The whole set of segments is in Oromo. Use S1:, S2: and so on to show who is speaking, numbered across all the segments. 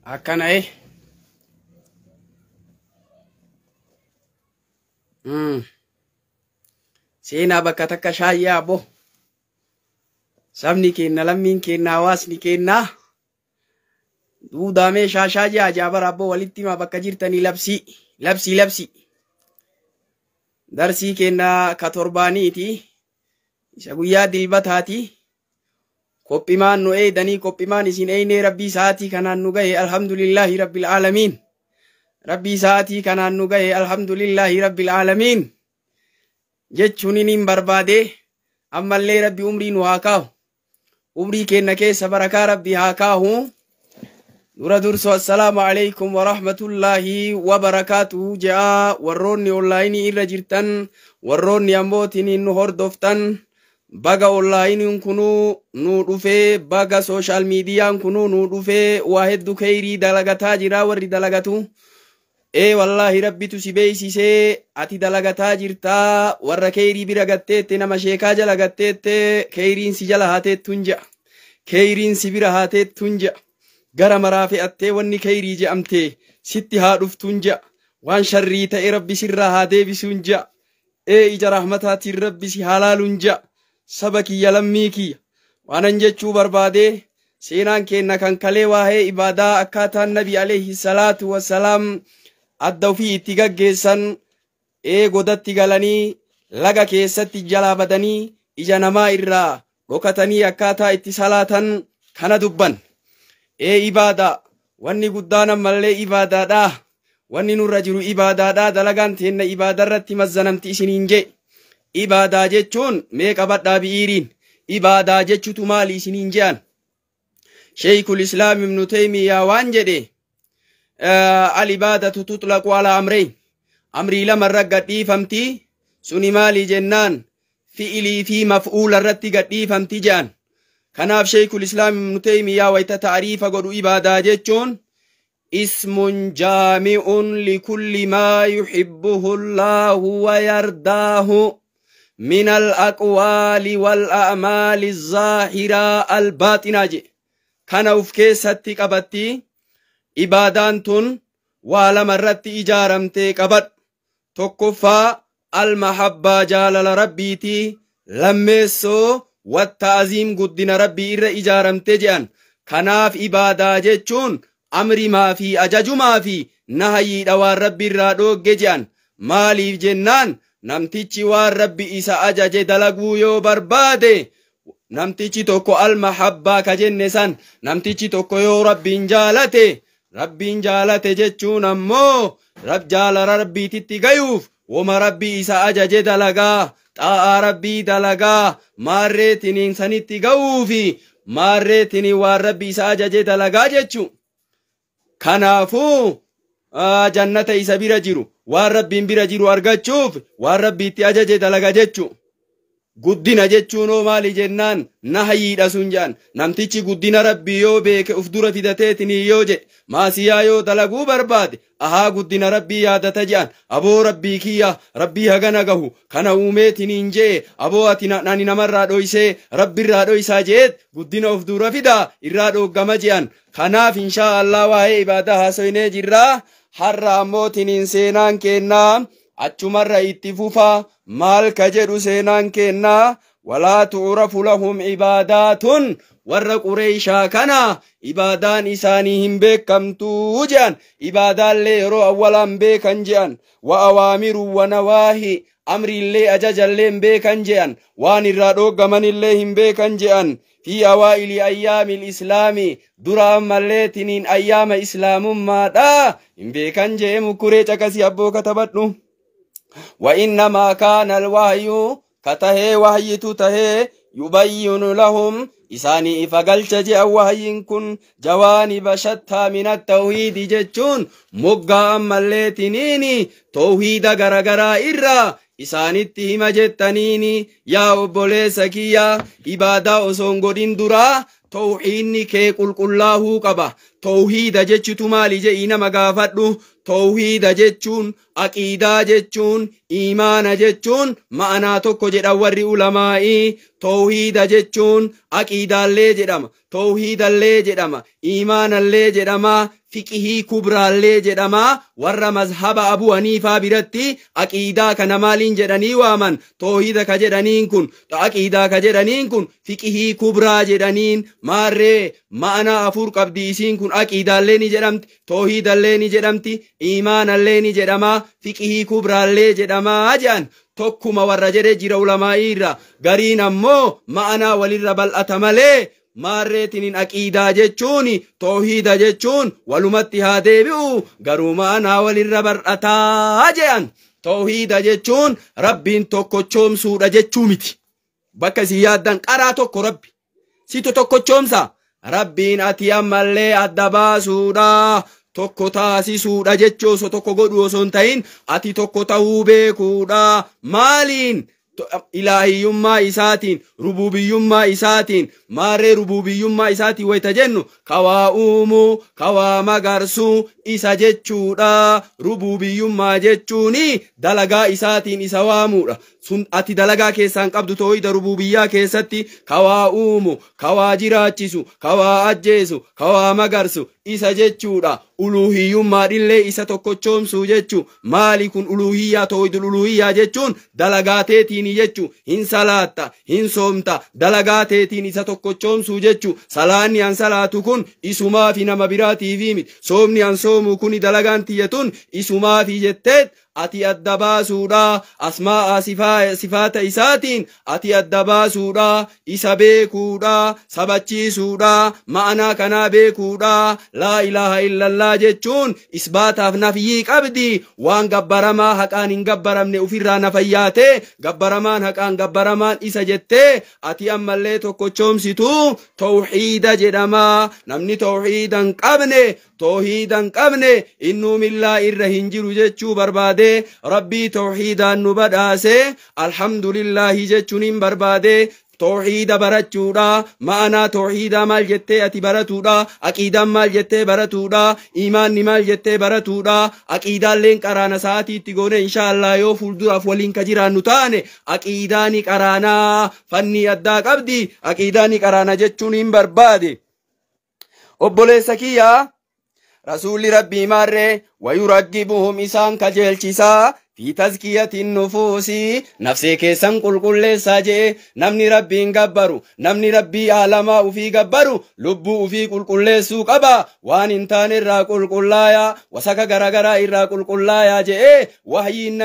S1: Akkana Seenaa bakka takka shaayyaa abbo. Sabni keenya, lammiin keenya, hawaasni keenya duudaamee shaashaa ji'a jaabara abbo walitti himaa bakka jirtanii labsii labsii labsii. Darsii keenya ka torbaaniiti. Isa guyyaa dilbataati. Qophimaan nu eeydanii qophimaan isin eeynee rabbii sa'aatii kanaan nu gahe alhamdulillahi rabbil aalamiin. Rabbii sa'aatii kanaan nu gahe alhamdulillahi rabbil aalamiin. Jechuun hin barbaade ammallee rabbi umrii nu haa kaahu. Umrii keenya keessa barakaa rabbi haa kaahu. Dura dursu assalaamu alaikum wa rahmatullahi wa barakaatuhu je'a warroonni onlaayinii irra jirtan warroonni ammootiin nu hordoftan baga onlaayiniin kunuu nu dhufee baga sooshaal miidiyaan kunuu nu dhufee waa hedduu keeyrii dalagataa jira warri dalagatu. Ee wallaahi rabbitu si beeksisee ati dalagataa jirtaa warra keeyrii bira gatteette nama sheekaa jala gatteette keeyriin si jala haateettuun je'a. Keeyriin si bira haateettuun je'a. Gara maraa fe'attee wanni keeyrii je'amte sitti haa dhuftuun je'a. Waan sharrii ta'e rabbi sirraa haa deebisuun je'a. Ee ija rahmataatiin rabbi si haa laaluun je'a. Saba kiyya lammii kiyya. Waanan jechuu barbaade seenaan keenna kan kalee waa'ee ibaadaa akkaataan nabi alayhi salaatu wassalaam adda ofii itti gaggeessan ee godatti galanii laga keessatti jalaa badanii ija namaa irraa dhokatanii akkaataa itti salaatan kana dubban. Ee ibaadaa wanni guddaan ammallee ibaadaadha. Wanni nurra jiru ibaadaadha. Dalagaan teenna ibaadarratti mazzanamti isiniin jee. Ibaadaa jechuun mee qabadhaa bi'iiriin. Ibaadaa jechutu maali isiniin je'an. Sheekul Islaam Ibnu Taymiyaa waan jedhe al-ibaadatu tutlaqu ala amreyn. Amrii lamarra gadhiifamti. Suni maali jennaan fi'ilii fi maf'uula irratti gadhiifamti je'an. Kanaaf Sheekul Islaam Ibnu Taymiyaa wayita ta'riifa godhu ibaadaa jechuun ismun jaami'un likulli maa yuhibbuhu Allaahu wa yardaahu min al-aqwaali wal a'maali zaahiraa al-baaxinaa jedhe. Kana uf keessatti qabatti ibaadaan tun waa lama irratti ijaaramtee qabadhu. Tokkoffaa al-mahabbaa jaalala rabbiiti. Lammeessoo watta'aziim guddina rabbii irra ijaaramte je'an. Kanaaf ibaadaa jechuun amrimaa fi ajajumaa fi nahayyiidha waan rabbi irraa dhoogge je'an. Maaliif jennaan namtichi waan rabbi isa ajaje dalaguu yoo barbaade namtichi tokko al-mahabbaa ka jenne san namtichi tokko yoo rabbiin jaalate rabbiin jaalate jechuun ammoo jaalala rabbiititti gayuuf woma rabbii isa ajaje dalagaa xaa'aa rabbii dalagaa maarreetiniin sanitti ga'uufi maarreetiniin waan rabbi isa ajaje dalagaa jechu. Kanaafuu jannata isa bira jiru waan rabbiin bira jiru argachuuf waan rabbiitti ajaje dalaga jechu. Guddina jechuun hoo maali jennaan nahayyiidha sun jedhan. Namtichi guddina rabbii yoo beeke uf dura fidateetinii yoo jedhe maasiyaa yoo dalaguu barbaade ahaa guddina rabbii yaadata jedhan. Aboo rabbii kiyya rabbii hagana gahu kana uumeetiniin jee aboo ati ani namarraa dhoysee rabbirraa dhoysaa jeet guddina uf dura fidaa irraa dhooggama jedhan. Kanaaf inshaa Allah waa'ee ibaadaa haasoynee jirraa. Har'a ammootiniin seenaan kennaa achumarra itti fufa maal ka jedhu seenaan kennaa walaa tu'rafu lahum ibaadaatun warra Qureeshaa kana ibaadaan isaanii hin beekamtuu jedhan. Ibaadaallee yeroo awwalaan beekan jedhan. Wa awaamiru wa nawaahi amriillee ajajallee hin beekan jedhan. Waan irraa dhooggamanillee hin beekan jedhan. Fi awaa'ili ayyaamil islaami dura ammallee tiniin ayyaama islaamummaadha hin beekan jee mukkuree caqasii abboo katabadhu. وإنما كان الوحي كتهي وحي تهي يبين لهم إساني إفقلت جاء وحي كن جوانب شتى من التوحيد جتشون مقا أما الليتنيني توحيد غرغرا إرّا isaanitti hima jettaniini yaa obboleessa kiyya ibaadaa osoo hin godhin duraa tawhiinni kee qulqullaahuu qaba. Tawhiida jechutu maali jedhii nama gaafadhu. Tawhiida jechuun Aqiidaa jechuun iimaana jechuun ma'anaa tokko jedhan warri ulamaa'ii. Tawhiida jechuun aqiidaallee jedhama, tawhiidallee jedhama, iimaanallee jedhama, fiqihii kubraallee jedhama. Warra mazhaba Abu Haniifaa biratti aqiidaa kana maaliin jedhanii waaman? Tawhiida ka jedhaniin kun, aqiidaa ka jedhaniin kun fiqihii kubraa jedhaniin. Maarree ma'anaa afur qabdi isiin kun. Aqiidaallee ni jedhamti, tawhiidallee ni jedhamti, iimaanallee ni jedhama, fiqihii kubraallee jedhama jedhan. Tokkuma warra jedhe jira ulamaa'ii irra. Gariin ammoo ma'anaa walirra bal'ata malee maarreetiniin aqiidaa jechuun tawhiida jechuun walumatti haa deebi'u, garuu ma'anaa walirra bal'ataa jedhan. Tawhiida jechuun Rabbiin tokkochoomsuudha jechuu miti. Bakka isin yaaddan qaraa tokko Rabbi situ tokkochoomsa. Rabbiin ati ammallee adda baasuudha, tokko taasisuudha jechuu osoo tokko godhu osoo hin ta'in ati tokko ta'uu beekuudha. Maaliin? Ilaahiyyummaa isaatiin, rububiyyummaa isaatiin. Maarree rububiyyummaa isaatiin wayita jennu kawaa uumuu, kawaa magarsuu isa jechuudha. Rububiyyummaa jechuun dalagaa isaatiin isa waamuudha. Sun ati dalagaa keessaan qabdu. Toohida rububiyyaa keessatti kawaa uumu, kawaa jiraachisu, kawaa ajjeesu, kawaa magarsu isa jechuudha. Uluhiyyummaadhillee isa tokkochoomsuu jechuu. Maali kun uluhiyyaa? Toohidul uluhiyyaa jechuun dalagaa teetiin jechuu. Hin salaatta, hin soomta, dalagaa teetiin isa tokkochoomsuu jechuu. Salaanni an salaatu kun isumaafi, nama biraatiifi miti. Soomni an soomu kun, dalagaan tiyyatun isumaafi jetteet ati adda baasuudha. Asmaa'a sifaata isaatiin ati adda baasuudha, isa beekuudha, sabachiisuudha, ma'anaa kanaa beekuudha. Laa ilaaha illallah jechuun isbaataaf nafyii qabdi. Waan gabbaramaa haqaan hin gabbaramne ofirraa nafayyaate, gabbaramaan haqaan gabbaramaan isa jettee ati ammallee tokkochoomsitu tawhiida jedhama. Namni tawhiida hin qabne, tawhiida hin qabne innuu millaa irra hin jiru jechuu barbaade. Rabbii tawhiidaan nu badhaase alhamdulillahi jechuun hin barbaade. Tawhiida barachuudha, ma'anaa tawhiidaa maal jettee ati baratuudha, aqiidaan maal jettee baratuudha, iimaanni maal jettee baratuudha. Aqiidaalleen qaraana sa'aatiitti goone inshaallah yoo fuulduraaf waliin ka jiraannu taane aqiidaani qaraanaa fannii addaa qabdi, aqiidaani qaraana jechuun hin barbaade. Obboleessa kiyyaa, rasuulli Rabbii maarree wayuraggibuhum isaan kajeelchisaa fi tazkiyatin nufuusi, nafsee keessan qulqulleessaa jee. Namni Rabbiin gabbaru, namni Rabbii aalamaa ufii gabbaru lubbuu ufii qulqulleessuu qaba. Waan hin taane irraa qulqullaayaa, wasaka garagaraa irraa qulqullaayaa jee wahyiin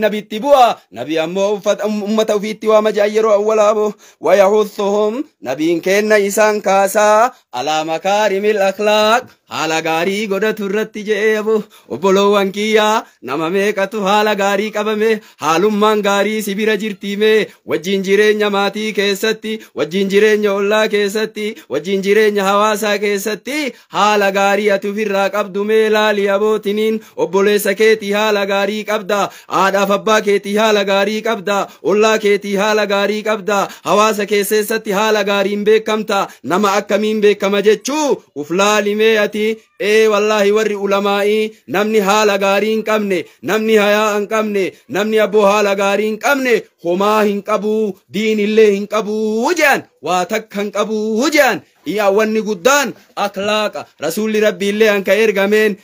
S1: nabitti bu'a. Nabi ammoo ummata ufiitti waama je'an yeroo awwalaa bo. Wayahuthuhum, nabiin kenna isaan kaasaa, alaa makaarimil akhlaaq, haala gaarii godhatu irratti je'ee. Abo obboloowwan kiyyaa, nama meeqatu haala gaarii qabame? Haalummaan gaarii si bira jirtiime? Wajjin jireenya maatii keessatti, wajjin jireenya ollaa keessatti, wajjin jireenya hawaasaa keessatti haala gaarii ati ofirraa qabdu mee laali abootiniin. Obboleessa keetii haala gaarii qabda, haadhaaf abbaa keetii haala gaarii qabda, ollaa keetii haala gaarii qabda, hawaasa keessatti haala gaariin beekamta, nama akkamiin beekama jechuu uf laalimee ati. Ee wallaahi, warri ulamaa'ii namni haala gaarii hin qabne, namni hayaa hin qabne, namni abboo haala gaarii hin qabne homaa hin qabu, diinillee hin qabu jedhan, waa takka hin qabu jedhan. Yaa wanni guddaan akhlaaqa. Rasuulli Rabbiillee an ka ergameen,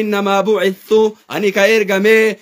S1: innamaa bu'ithu, ani ka ergamee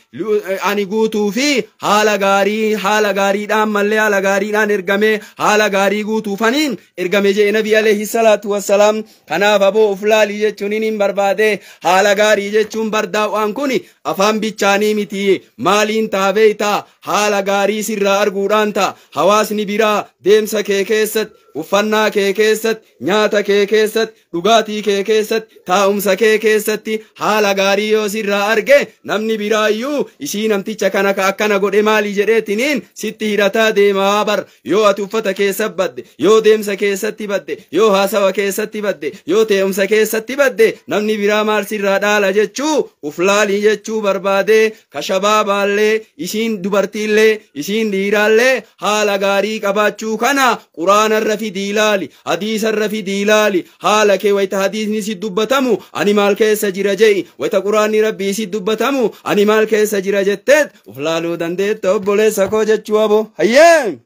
S1: ani guutuu fi haala gaarii, haala gaariidhaan mallee haala gaariidhaan ergamee, haala gaarii guutuufaniin ergame jee Nabi alayhi salaatu wassalaam. Kanaaf aboo uf laalii jechuun hin barbaade. Haala gaarii jechuun bardaa'u'aan kun afaan bichaanii miti. Maaliin ta'a beeytaa? Haala gaarii sirraa arguudhaan ta'a. Hawaasni biraa deemsa kee keessatti, uffannaa kee keessatti, nyaata kee keessatti, dhugaatii kee keessatti, taa'umsa kee keessatti haala gaarii yoo sirraa arge, namni biraayyuu ishii namticha kana ka akkana godhe maali jedheetiniin sitti hidhataa deemaa bar. Yoo ati uffata keessa badde, yoo deemsa keessatti badde, yoo haasawa keessatti badde, yoo tee'umsa keessatti badde, namni biraa maal sirraa dhaala jechuu uf laalii jechuu barbaade. Ka shabaabaallee, isiin dubartiillee, isiin dhiiraallee haala gaarii qabaachuu kana quraanarra fidii ilaali, hadiisa Hadiisarra fidii ilaali haala kee. Wayta hadiisni si dubbatamu ani maal keessa jira je'i, wayta quraanni rabbii si dubbatamu ani maal keessa jira jetteet uf laaluu dandeetta, obboleessa koo jechuu abo. Hayyee,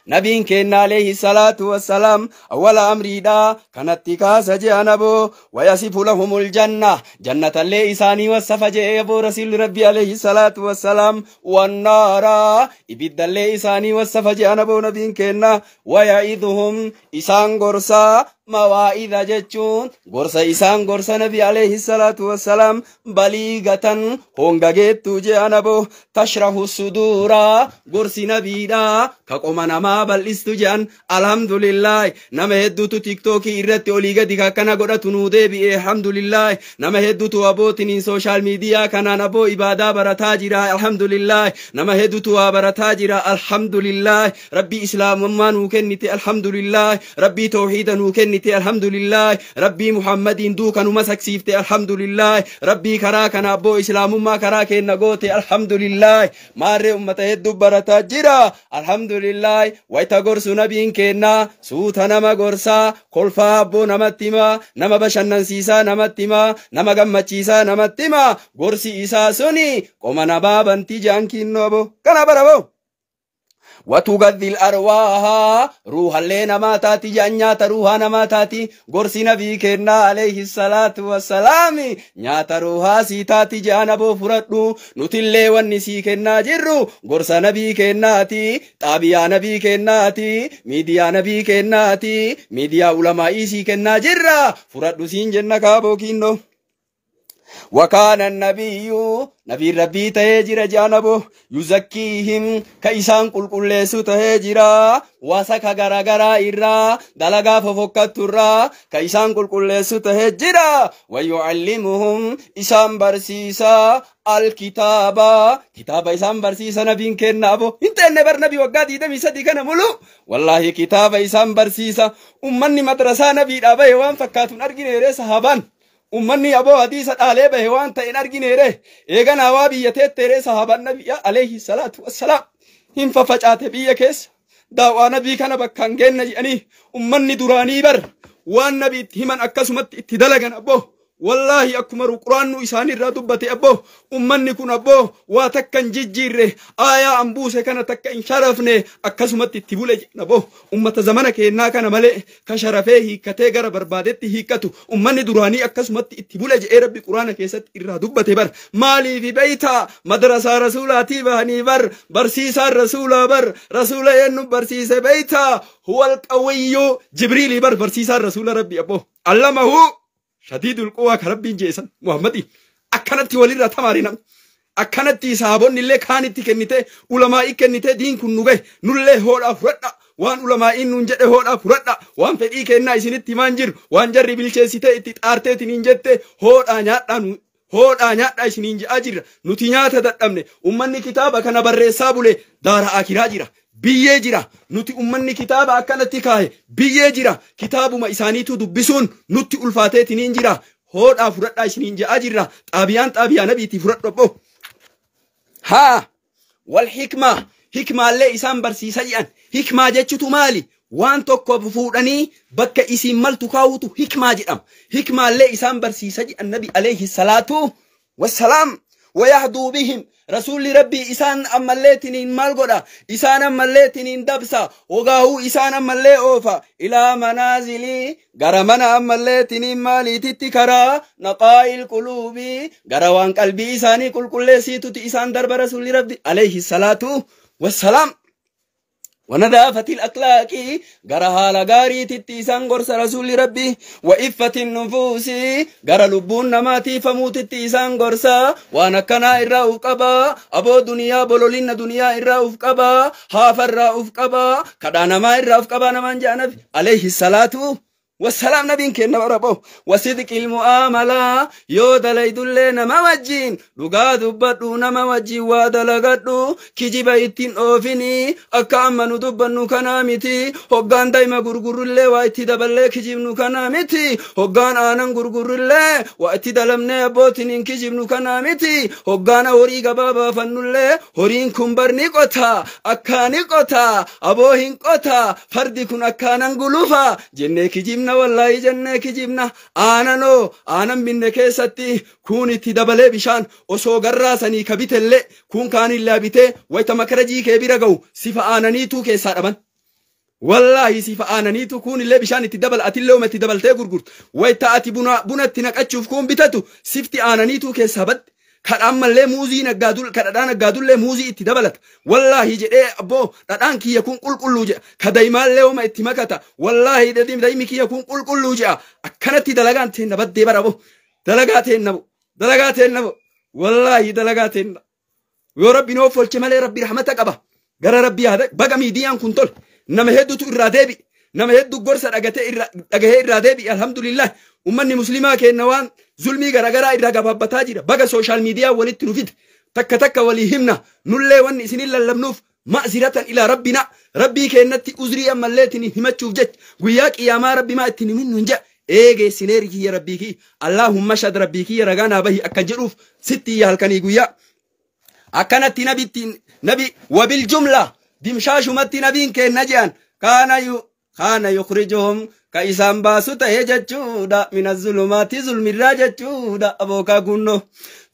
S1: nabiin keenna alayhi salaatu wassalaam awwala amriidha kanatti kaasa je'an aboo. Wayasifu lahumul janna, jannatallee isaanii wassafa je'e aboo rasuulli rabbi alayhi salaatu wassalaam. Wannaara, ibiddallee isaanii wassafa je'an aboo nabiin keenna. Waya'iduhum, isaan gorsaa. Mawaa'idha jechuun gorsa, isaan gorsa nabi alayhi salaatu wassalaam. Baliigatan, hongageettuu je'an aboo. Tashrahu suduura, gorsi nabiidha ka qoma namaa bal'istu je'an. Alhamdulillah, nama hedduutu Tiktookii irratti olii gadi akkana godhatu nuu deebi'e. Alhamdulillah, nama hedduutu abootiniin social media kanaan aboo ibaadaa barataa jira. Alhamdulillah, nama hedduutu waa barataa jira. Alhamdulillah, rabbii islaamummaa nuu kennite. Alhamdulillah, rabbii tawxiida nuu kennite. Alhamdulillah, rabbii Muhammadiin duuka numa saksiifte. Alhamdulillah, rabbii karaa kana abboo islaamummaa karaa kenna goote. Alhamdulillah, maarree ummata hedduu barataa jira. Alhamdulillah, wayta gorsu nabiin kenna suuta nama gorsaa, kolfaa abboo namatti himaa, nama bashannansiisaa namatti himaa, nama gammachiisaa namatti himaa. Gorsi isaa suni qoma namaa bantii jaan kinnoo aboo kana baraboo. وتغذي الأرواح، روح اللي ما تاتي جان، روح ما تاتي. غرسي نبي كنا عليه الصلاة والسلام نياتا روحا سي تاتي جان أبو. فرطو نتلي ونسي كنا جرو غرس نبي كناتي، تابيا نبي كناتي، ميديا نبي كناتي، ميديا علماء سي كنا جرا. فرطو سين جنة كابو كينو. وكان النبي، نبي ربي تهجر جانبه، يزكيهم، كيسان قل قل تهجرا، وسك غرا غرا إرا، دلغا ففكت الرا، كيسان قل قل تهجرا. ويعلمهم، إسان برسيسا، الكتابة، كتاب إسان برسيسا نبين كنا أبو. انت النبر نبي وقادي دمي سدي كان ملو والله كتاب إسان برسيسا. أمني مدرسة نبي أبي وان فكاتون أرجين ريس هابان. Ummanni aboo hadiisa dhaalee bahe waan ta'in argineere. Eeganaa waa biyya teetteeree sahaabaan nabiyya alayhi salaatu wassalaam hin faffacaate biyya keessa. Daawwaa nabii kana bakkaan geenna jedhanii ummanni duraanii bar waan nabi itti himan akkasumatti itti dalagan abboo. Wallaahi, akkuma quraannu isaanirraa dubbate abboo, ummanni kun abboo waa takka hin jijjiirre, aayaa an buuse kana takka hin sharafne, akkasumatti itti bule jedhan abboo. Ummata zamana keennaa kana malee ka sharafee hiikkatee gara barbaadetti hiikkatu. Ummanni duraanii akkasumatti itti bule jedhee rabbi quraana keessatti irraa dubbate bar. Maaliifi beeytaa? Madrasaa rasuulaatii bahanii bar. Barsiisaan rasuulaa bar rasuula eenyu barsiise beeytaa? Huwal qawiyyu Jibriilii bar barsiisaan rasuula rabbi abboo. Allamahu shadiidul quwaa ka rabbiin jeesan Muhammadi akkanatti walirraa tamaari. Nam akkanatti sahaabonni illee kaanitti kennite, ulamaa'ii kennite. Diin kun nu gahe, nullee hoodhaa fudhadha. Waan ulamaa'iin nuun jedhe hoodhaa fudhadha. Waan fedhii kennaa isinitti himaan jiru, waan jarri bilcheessite itti xaarteetiin jette hoodhaa nyaadhaa nu hoodhaa nyaadhaa isiniin je'aa jirra. Nuti nyaata dadhabne. Ummanni kitaaba kana barreessaa bule daara akiraa jira, biyyee jira. Nuti ummanni kitaaba akkanatti kaahe biyyee jira. Kitaabuma isaaniitu dubbisuun nutti ulfaateetiniin jira. Hoodhaa fudhadhaa isiniin je'aa jirra. Xaabiyaan xaabiyaa nabiitii fudhadhu obbo. Haa, wal hikmaa, hikmaallee isaan barsiisa jedhan. Hikmaa jechutu maali? Waan tokko fuudhanii bakka isiin maltu kaawutu hikmaa jedhama. Hikmaallee isaan barsiisa jedhan nabi alayhi salaatu wassalaam. ويهدو بهم، رسول ربي إسان أماليتنين مال قدا، إسان أماليتنين دبسا وغاهو، إسان أمالي أوفا إلى منازلي، غرمنا أماليتنين مالي تتكرا، نقاء القلوب، غروان قلبي إساني كل كل سيتو إسان درب رسول ربي عليه الصلاة والسلام. ونظافة الأخلاق، غرها لغاري تتيسان غرس رسول ربي. وإفة النفوس، غر لبون نماتي فموت تتيسان غرسا. وانا كنا إراؤف قبا أبو، دنيا بولولين دنيا إراؤف قبا، هاف الرؤوف قبا، كدانا ما إراؤف قبا نمان جانب عليه الصلاة. Wassalaam nabiin kenna baraboo wasidqil mu'aamalaa yoo dalaydullee nama wajjiin dhugaa dubbadhu, nama wajjiin waa dalagadhu, kijiba ittiin oofinii. Akka amma nu dubbannu kanaa miti. Hoggaan daa'ima gurgurrullee waa itti daballee kijibnu kanaa miti. Hoggaan aanan gurgurrullee waa itti dalamnee abbootiin hin kijibnu kanaa miti. Hoggaan horii gabaa baafannullee horiin kun barni qota, akkaani qota, aboo hin qota, fardi kun akkaanan gulufa jennee kijibna. Wallaahi jennee kijibna. Aananoo aanan binne keessatti kun itti dabalee bishaan osoo garraasanii ka bitellee kun kaanillee bitee wayita makarajii kee bira ga'u sifa aananiituu keessaa dhaban. Wallaahi sifa aananiitu kun illee bishaan itti dabala, atillee uma itti dabaltee gurgurtu. Wayita ati buna itti naqachuuf kun bitatu sifti aananiituu keessaa badde. Kadhaan mallee muuzii naggaadul, kadhadhaa naggaadullee muuzii itti dabalata. Wallaahi jedhee abboo dhadhaan kiyya kun qulqulluu jedha. Kadaimaallee uma itti makata. Wallaahi daa'imni kiyya kun qulqulluu jedha. Akkanatti dalagaan teenna baddee bara bo. Dalagaa teenna bo. Dalagaa teenna bo. Wallaahi dalagaa teenna. Yoo Rabbi noo folche malee Rabbi rahmata qaba. Gara Rabbi yaada baga miidiyaan kun tole. Nama hedduutu irraa deebi. Nama hedduu gorsa dhagatee irraa dhagahee irraa deebi. Alhamdulillah. Ummanni muslimaa keenya waan zulmii garaagaraa irraa gabaabbataa jira. Baga social media walitti nu fide. Takka takka walii himna. Nullee wanni isinin lallabnuuf ma'ziratan ilaa rabbina. Rabbii keenyatti uzrii ammalleetiin himachuuf jecha guyyaa qiyaamaa Rabbi maa ittiin himinnu hin jedha. Eegeessineeri kiyya Rabbii kiyya. Allahumma shad, Rabbii kiyya ragaa naa bahi akka jedhuuf sitti iyya halkanii guyyaa. Akkanatti nabittiin nabi wabil jumla dimshaashumatti nabiin kenna jedhan kaana yukhrijuhum ka isaan baasu ta'e jechuudha, mina zulumaati zulmirraa jechuudha. Abookaa gunno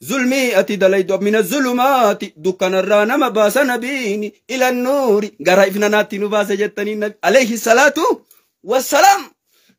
S1: zulmii ati dalaydu, mina zulumaati dukkanarraa nama baasa nabiini, ila nuuri gara ifnanaatti nu baase jettanii nabi alayhi salaatu wassalaam.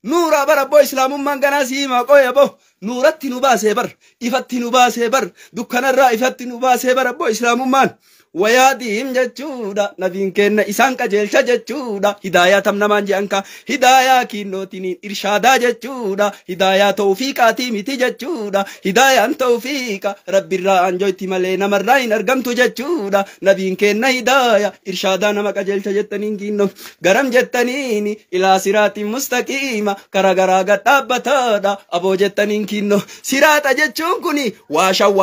S1: Nuuraa bara abboo islaamummaan ganaa siimaa qoya bo nuuratti nu baasee bar, ifatti nu baasee bar, dukkanarraa ifatti nu baasee bar abboo islaamummaan. Wayaadiim jechuudha, nabiin kenna isaan qajeelcha jechuudha. Hidaayaa tam namaan je'an ka hidaayaa kiinnootiniin irshaadaa jechuudha. Hidaayaa tawfiiqaatii miti jechuudha. Hidaayaan tawfiiqa rabbirraa anjoitti malee namarraa hin argamtu jechuudha. Nabiin kenna hidaaya irshaadaa nama qajeelcha jettaniin kiinno garam jettaniini ilaa siraatiin mustaqiima kara garaa gadhaabbataadha aboo jettaniin kiinno. Siraaxa jechuun kuni waashan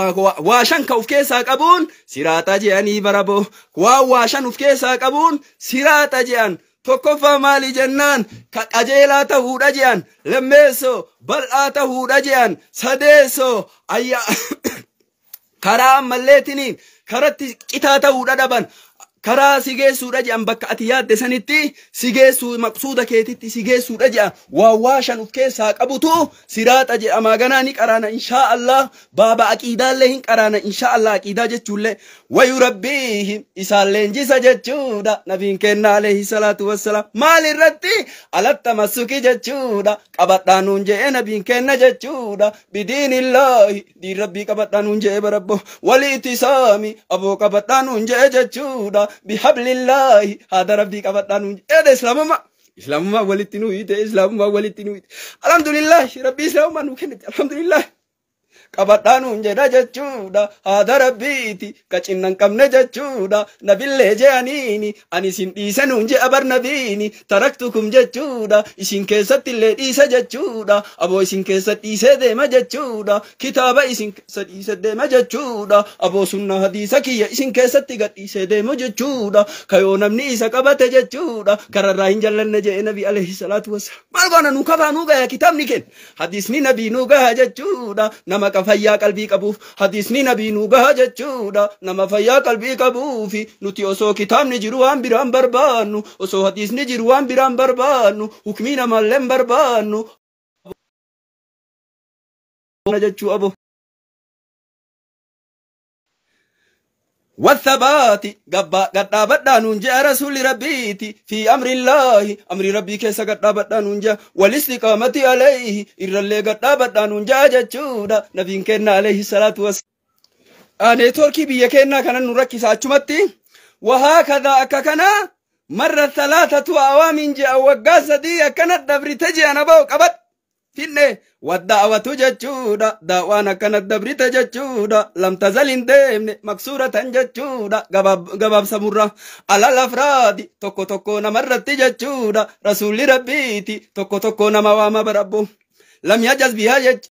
S1: waashan ka uf keessaa qabuun siraaxa je'anii baraboo. Waan waashan uf keessaa qabuun siraaxa je'an. Tokkoffaa maali jennaan ka qajeelaa ta'uudha je'an, lammeessoo bal'aa ta'uudha je'an, sadeessoo ayya karaa ammalleetiniin karatti citaa ta'uudha dhaban. Karaa si geessuudha je'an, bakka ati yaadde sanitti si geessuu, maqsuuda keetitti si geessuudha je'an. Waan waashan uf keessaa qabutu siraaxa jedhama. Ganaa ni qaraana inshaa Allah. Baaba aqiidaallee hin qaraana inshaa Allah. Aqiidaa jechuullee wayu rabbiihim isaan leenjisa jechuudha. Nabiin kenna alayhi salaatu wassalaam maal irratti alattamassuki jechuudha qabadhaa nuun je'e nabiin kenna jechuudha. Bidiinillaahi diin rabbii qabadhaa nuun je'e barabbo. Wali itisaami aboo qabadhaa nuun je'e jechuudha. Bihablillaahi haada rabbii qabadhaa nuun je'e. Islaamummaa islaamummaa walitti nu hiite, islaamummaa walitti nu hiite. Alhamdulillah, rabbii islaamummaa nuu kennite, alhamdulillah. Qabadhaa nuun jedha jechuudha. Haada rabbiiti ka cinnan qabne jechuudha. Nabillee je'aniini ani isin dhiise nuun je'a bar nabiini. Taraktukum jechuudha, isin keessatti illee dhiise jechuudha. Aboo isin keessa dhiisee deema jechuudha. Kitaaba isin keessa dhiise deema jechuudha. Aboo sunna hadiisa kiyya isin keessatti gad dhiisee deema jechuudha. Kayoo namni isa qabate jechuudha kararraa hin jallanne je'e nabi alayhi salaatu wassalaam. Maal goona, nu kafaa, nu gaya kitaabni kenna, hadiisni nabii nu gaha jechuudha. Nama ka fayyaa qalbii qabuuf hadiisni nabii nu gaha jechuudha. Nama fayyaa qalbii qabuufi nuti osoo kitaabni jiru waan biraan barbaannu, osoo hadiisni jiru waan biraan barbaannu, hukmii namallee hin barbaannu jechuu abo. والثبات قد نونجا رسول ربيتي في أمر الله، أمر ربي كيسا قد نونجا، والاستقامة عليه إرالي قد نونجا جتشودا نبي كنا عليه الصلاة والسلام. Networkii biyya keenyaa kanan nu rakkisa achumatti. وهكذا akka kana marra ثلاثة أعوام je'a, waggaa 3 akkana dabrite je'an aboo qabad. Finne wadda'awatu jechuudha. Daawaan akkana dabrite jechuudha. Lam tazal hin deemne maksuuratan jechuudha. Gabaabsamurra alal afraadi tokko tokko namarratti jechuudha. Rasuulli rabbiiti tokko tokko nama waama barabbo. Lam yajaz bihaa jechuudha.